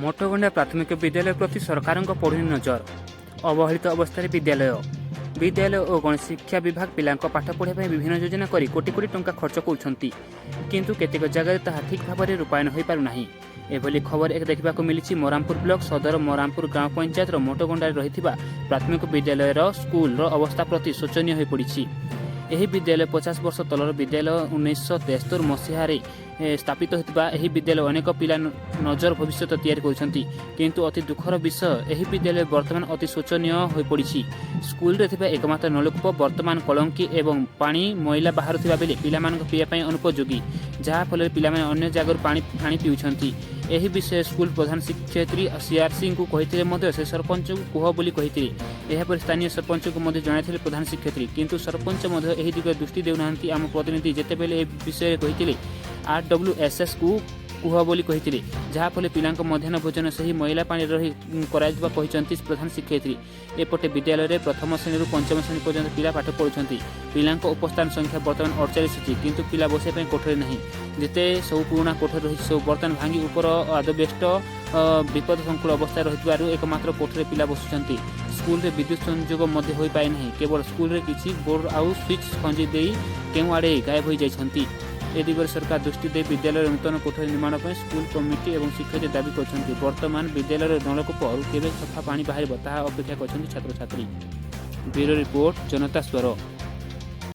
ମୋଟଗଣ୍ଡା ପ୍ରାଥମିକ ବିଦ୍ୟାଳୟ ପ୍ରତି ସରକାରଙ୍କ ପଡ଼ୁନି ନଜର। ଅବହେଳିତ ଅବସ୍ଥାରେ ବିଦ୍ୟାଳୟ। ବିଦ୍ୟାଳୟ ଓ ଗଣଶିକ୍ଷା ବିଭାଗ ପିଲାଙ୍କ ପାଠ ପଢ଼ିବା ପାଇଁ ବିଭିନ୍ନ ଯୋଜନା କରି କୋଟି କୋଟି ଟଙ୍କା ଖର୍ଚ୍ଚ କରୁଛନ୍ତି, କିନ୍ତୁ କେତେକ ଜାଗାରେ ତାହା ଠିକ୍ ଭାବରେ ରୂପାୟନ ହୋଇପାରୁନାହିଁ। ଏଭଳି ଖବର ଏକ ଦେଖିବାକୁ ମିଳିଛି ମରାମପୁର ବ୍ଲକ ସଦର ମରାମପୁର ଗ୍ରାମ ପଞ୍ଚାୟତର ମୋଟଗଣ୍ଡାରେ ରହିଥିବା ପ୍ରାଥମିକ ବିଦ୍ୟାଳୟର ସ୍କୁଲର ଅବସ୍ଥା ପ୍ରତି ଶୋଚନୀୟ ହୋଇପଡ଼ିଛି। ଏହି ବିଦ୍ୟାଳୟ 50 ବର୍ଷ ତଳର ବିଦ୍ୟାଳୟ। 1973 ମସିହାରେ ସ୍ଥାପିତ ହୋଇଥିବା ଏହି ବିଦ୍ୟାଳୟ ଅନେକ ପିଲା ନିଜର ଭବିଷ୍ୟତ ତିଆରି କରୁଛନ୍ତି। କିନ୍ତୁ ଅତି ଦୁଃଖର ବିଷୟ, ଏହି ବିଦ୍ୟାଳୟ ବର୍ତ୍ତମାନ ଅତି ଶୋଚନୀୟ ହୋଇପଡ଼ିଛି। ସ୍କୁଲରେ ଥିବା ଏକମାତ୍ର ନଳକୂପ ବର୍ତ୍ତମାନ କଳଙ୍କି ଏବଂ ପାଣି ମଇଳା ବାହାରୁଥିବା ବେଳେ ପିଲାମାନଙ୍କ ପିଇବା ପାଇଁ ଅନୁପଯୋଗୀ, ଯାହାଫଳରେ ପିଲାମାନେ ଅନ୍ୟ ଜାଗାରୁ ପାଣି ଆଣି ପିଉଛନ୍ତି। ଏହି ବିଷୟ ସ୍କୁଲ ପ୍ରଧାନ ଶିକ୍ଷୟିତ୍ରୀ ସିଆର୍ସିଙ୍କୁ କହିଥିଲେ ମଧ୍ୟ ସେ ସରପଞ୍ଚଙ୍କୁ କୁହ ବୋଲି କହିଥିଲେ। ଏହାପରେ ସ୍ଥାନୀୟ ସରପଞ୍ଚଙ୍କୁ ମଧ୍ୟ ଜଣାଇଥିଲେ ପ୍ରଧାନ ଶିକ୍ଷୟିତ୍ରୀ, କିନ୍ତୁ ସରପଞ୍ଚ ମଧ୍ୟ ଏହି ଦିଗରେ ଦୃଷ୍ଟି ଦେଉନାହାନ୍ତି। ଆମ ପ୍ରତିନିଧି ଯେତେବେଳେ ଏ ବିଷୟରେ କହିଥିଲେ, ଆର୍ଡବ୍ଲ୍ୟୁଏସ୍ଏସ୍କୁ କୁହ ବୋଲି କହିଥିଲେ, ଯାହାଫଳରେ ପିଲାଙ୍କ ମଧ୍ୟାହ୍ନ ଭୋଜନ ସେହି ମଇଳା ପାଣିରେ ରହି କରାଯାଇଥିବା କହିଛନ୍ତି ପ୍ରଧାନ ଶିକ୍ଷୟିତ୍ରୀ। ଏପଟେ ବିଦ୍ୟାଳୟରେ ପ୍ରଥମ ଶ୍ରେଣୀରୁ ପଞ୍ଚମ ଶ୍ରେଣୀ ପର୍ଯ୍ୟନ୍ତ ପିଲା ପାଠ ପଢ଼ୁଛନ୍ତି। ପିଲାଙ୍କ ଉପସ୍ଥାନ ସଂଖ୍ୟା ବର୍ତ୍ତମାନ 48 ଅଛି, କିନ୍ତୁ ପିଲା ବସିବା ପାଇଁ କୋଠରୀ ନାହିଁ। ଯେତେ ସବୁ ପୁରୁଣା କୋଠରୀ ରହିଛି, ସବୁ ବର୍ତ୍ତମାନ ଭାଙ୍ଗି ଉପର ଆଜବେଷ୍ଟ ବିପଦ ସଂକୁଳ ଅବସ୍ଥାରେ ରହିଥିବାରୁ ଏକମାତ୍ର କୋଠରୀରେ ପିଲା ବସୁଛନ୍ତି। ସ୍କୁଲରେ ବିଦ୍ୟୁତ ସଂଯୋଗ ମଧ୍ୟ ହୋଇପାରି ନାହିଁ। କେବଳ ସ୍କୁଲରେ କିଛି ବୋର୍ଡ ଆଉ ସୁଇଚ୍ ଖଞ୍ଜି ଦେଇ କେଉଁ ଆଡ଼େ ଗାୟବ ହୋଇଯାଇଛନ୍ତି। ଏ ଦିଗରେ ସରକାର ଦୃଷ୍ଟି ଦେଇ ବିଦ୍ୟାଳୟରେ ନୂତନ କୋଠରୀ ନିର୍ମାଣ ପାଇଁ ସ୍କୁଲ କମିଟି ଏବଂ ଶିକ୍ଷୟିତ୍ରୀ ଦାବି କରିଛନ୍ତି। ବର୍ତ୍ତମାନ ବିଦ୍ୟାଳୟର ନଳକୂପରୁ କେବେ ସଫା ପାଣି ବାହାରିବ, ତାହା ଅପେକ୍ଷା କରିଛନ୍ତି ଛାତ୍ରଛାତ୍ରୀ। ବ୍ୟୁରୋ ରିପୋର୍ଟ, ଜନତା ସ୍ୱର।